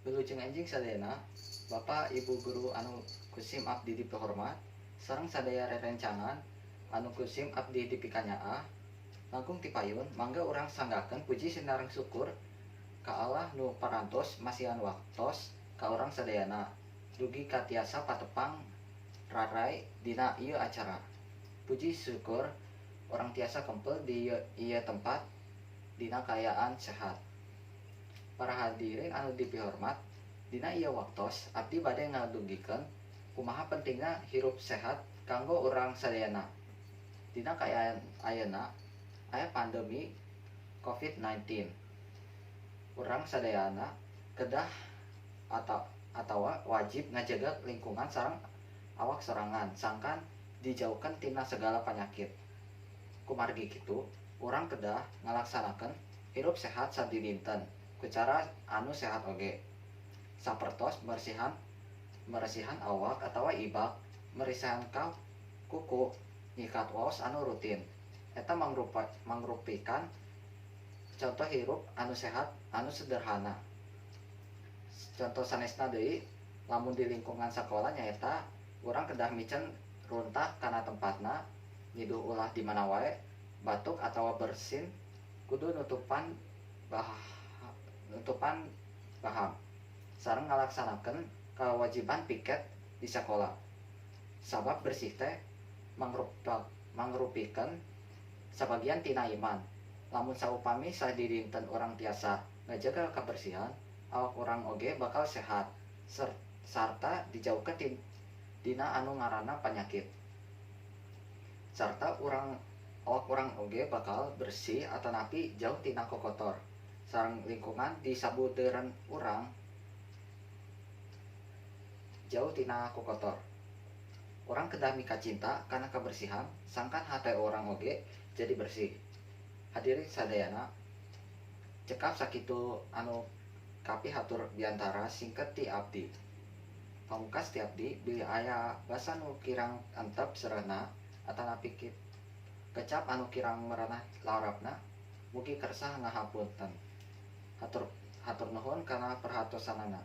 Wilujeng enjing sadayana, Bapak Ibu guru anu kusim abdi dipihormat, sareng sadaya rerencangan anu kusim abdi dipikanyaah. Langkung tipayun mangga urang sanggakeun puji sinareng syukur ka Allah nu parantos masihan waktos ka urang sadayana dugi ka tiasa patepang rarai dina ieu acara. Puji syukur urang tiasa kempel di ieu tempat dina kaayaan sehat. Para hadirin anu dipihormat, dina ieu waktos abdi bade ngadugikeun kumaha pentingna hirup sehat kanggo urang sadayana. Dina kaayaan ayeuna aya pandemi COVID-19. Urang sadayana kedah atawa wajib ngajaga lingkungan sareng awak sorangan sangkan dijauhkan tina segala penyakit. Kumargi kitu, urang kedah ngalaksanakeun hirup sehat sadidinten ku cara anu sehat oge. Sapertos meresihan awak atawa ibak, meresihan kuku, nyikat waos anu rutin. Eta mangrupikan contoh hirup anu sehat anu sederhana. Contoh sanesna deui, lamun di lingkungan sakola nyaeta urang kedah miceun runtah kana tempatna, nyiduh ulah di mana wae, batuk atawa bersin kudu nutupan baham, sareng ngalaksanakeun kewajiban piket di sakola. Sabab bersih teh mangrupikeun sabagian tina iman. Lamun saupami sadidinten urang tiasa ngajaga kabersihan, awak urang oge bakal sehat sarta dijauhkeun dina anu ngaranna panyakit. Sarta awak urang oge bakal bersih atanapi jauh tina kokotor. Sareng lingkungan di sabudeureun urang jauh tina kokotor. Urang kedah mikacinta kana kabersihan sangkan hate urang oge jadi bersih. Hadirin sadayana, cekap sakitu anu kapihatur biantara singket ti abdi. Pamungkas ti abdi, bilih aya basa nu kirang antep seureurna atanapi kecap anu kirang merenah larapna, mugi kersa ngahapunten. Hatur nuhun kana perhatosanana.